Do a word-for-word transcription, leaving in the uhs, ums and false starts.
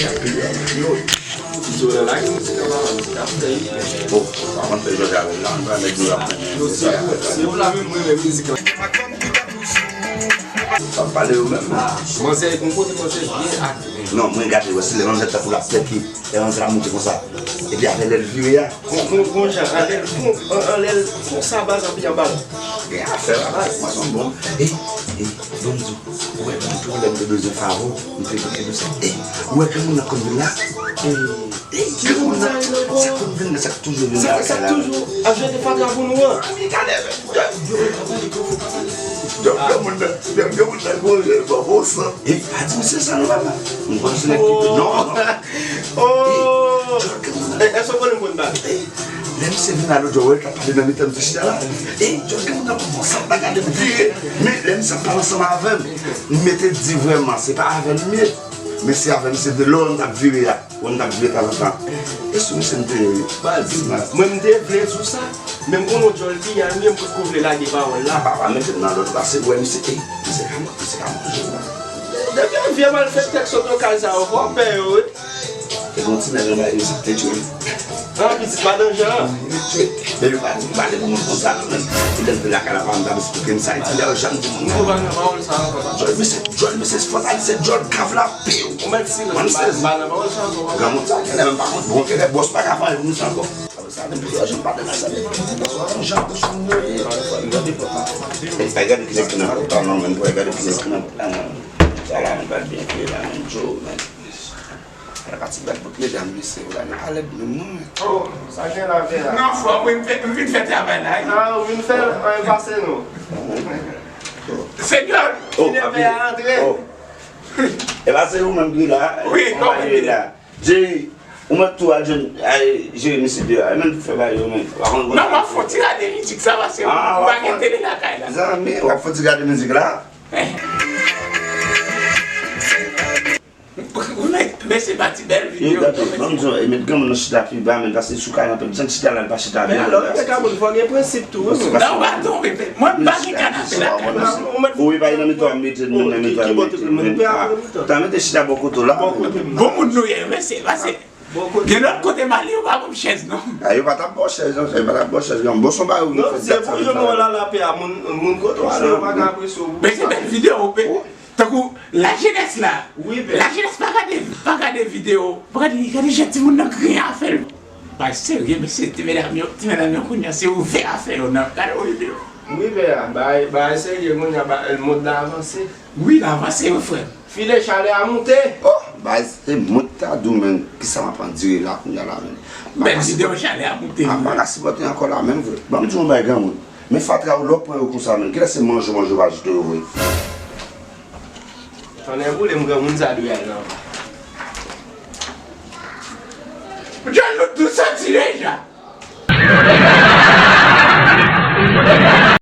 Bon, pa konn fè jodi a la, ann pale di la. Yo, se ou, se ou la menm mwen renmen mizik la. Pa pale yo menm. Manzè, gon kote manzè byen aktive. Non, mwen gade, wè, se lè manzè tankou l ap tèt li, lè manzè la monte konsa. Epi apre lè l vire a. Gon, gon, gon jan, anlè l, gon, an, anlè l, konsa baz anpi anba l. Gen afè la, baz, mwen se yon bon. E, e, bon, m di w, ou wè, mwen tou, lè m te bezwen favò, m te, te bezwen. E, ou wè, granmoun nan konn vin la? E, granmoun nan, sa konn vin la, sa k toujou vin la, sa, sa toujou ap jete fatra pou nou an. Gade, Djòl granmoun nan, djòl granmoun nan gwo je l bò bon san. E, pa di misye sa non, papa. M konn se nèg ki non. Oh! Djòl granmoun nan. Èske w konnen m konn bal? Lè misye vin la lòt jou, wè l t ap pale nan mitan misye chita la. E, djòl granmoun nan bò bon san, pa gade m vire. Men lè misye ap pale ansanm avè m, m mete di vrèman, se pa avè l m ye. Men se avè misye de lò m t ap vire a. Wè m t ap jwe tanzantan. E sou misye m te ye wi. Baz, mwen m te vle di w sa, men m konnen w djòl piyay, men m potko vle lage pawòl la. Papa mete m nan lòt la, se wè misye, e, misye ka, misye ka manje w la. Depi yon vye malfektè k sot nan kay sa yo, fò w pè yo wi. Te gon ti nèg anba yo, se te tchwe. An, pitit madan Jan an. Yo tchwe. Men yo pa di m pale pou moun konsa non, men. Poutèt de lakay la, pa m t ap esplike m sa, e ti lè yo janm di moun. Ou pa nan pawòl sa ankò, papa. Djòl misye, djòl misye, fò ta di se djòl kav la, piw. Ou mèt silans, m pa, m pa nan pawòl sa ankò, papa. Granmoun sa, genlè menm pa konn, bon, genlè bòs pa ka fè anyen pou misye ankò. Sa, depi lè jan pa de la, sa, depi lè jan pou sou moun yo ye. E, pa gade ki nèg ki nan pòt la, non, men, pa gade ki nèg ki nan pòt la, non. Sa la, men, pa byen fè la, men, Joe, men. Ala pati bèl bout medam, mesye, ou la, men pa lèd menm, non, men. Oh, sa gen la, vè a? Non, frè, mwen, m vin fè, m vin fè travay la, wi. Ah, ou vin fè l? Anyen pase non. Se djòl. Oh, vè a antre. Oh. E pa se ou menm ki la? Wi, kòman li ye la? Jerry, ou mèt tou al jwenn, al jere mesye deyò a. E menm fè bagay yo menm. Non, m ap fè yon ti gade mizik sa, paske m pa gen tele lakay la. Zanmi, w ap fè yon ti gade mizik la? Wi, men, men se pa ti bèl videyo. Yo, gade, ban m di w, e met granmoun nan chita pi ba, men, paske sou kanapè, jan chita la, l pa chita byen. Men alò, respè moun, fò gen prensip tou, wi, men. Non, w pa tonbe, men mwen, m pa gen kanapè la. Ou, wi, pa nan mitan, mete moun nan mitan, mete. Ta mete chita bò kote w la. Bon moun nou ye, men se, paske gen lòt kote m ale, yo pa ban m chèz, non. A, yo pa t ap ba w chèz, non, yo pa t ap ba w chèz, non. Bon, se yon bagay ou vin fè dat sa. Non, se pou yo mò la lapè a, moun, moun kote w ale, yo pa ka apresye w. Men se bèl videyo, men. Tankou lajenès la. Wi, pè. Lajenès pa gade, pa gade videyo. Pa gade, gade jan timoun nan griyen afè l. Bay serye, mesye, ti medam yo, ti medam yo kounye a, se ouvè afè yo nan gade yon videyo. Wi, pè a, bay, bay serye kounye a, bay, mond la avanse. Wi, l avanse, wi, frè m. File chalè a moute. Oh, bay, se mwen ki ta di w, men, kisa m ap andire la kounye a la, men. Bèl videyo, chalè a moute, wi. M pa ka sipòte ankò la, menm vre. Ban m di w yon bagay, granmoun. Men fatra yo, lè w pran yo konsa, men, kilès se manje w manje w pa jete yo vre? Tonnè boule m, granmoun sa dwe al nan. Jan nou tou santi deja.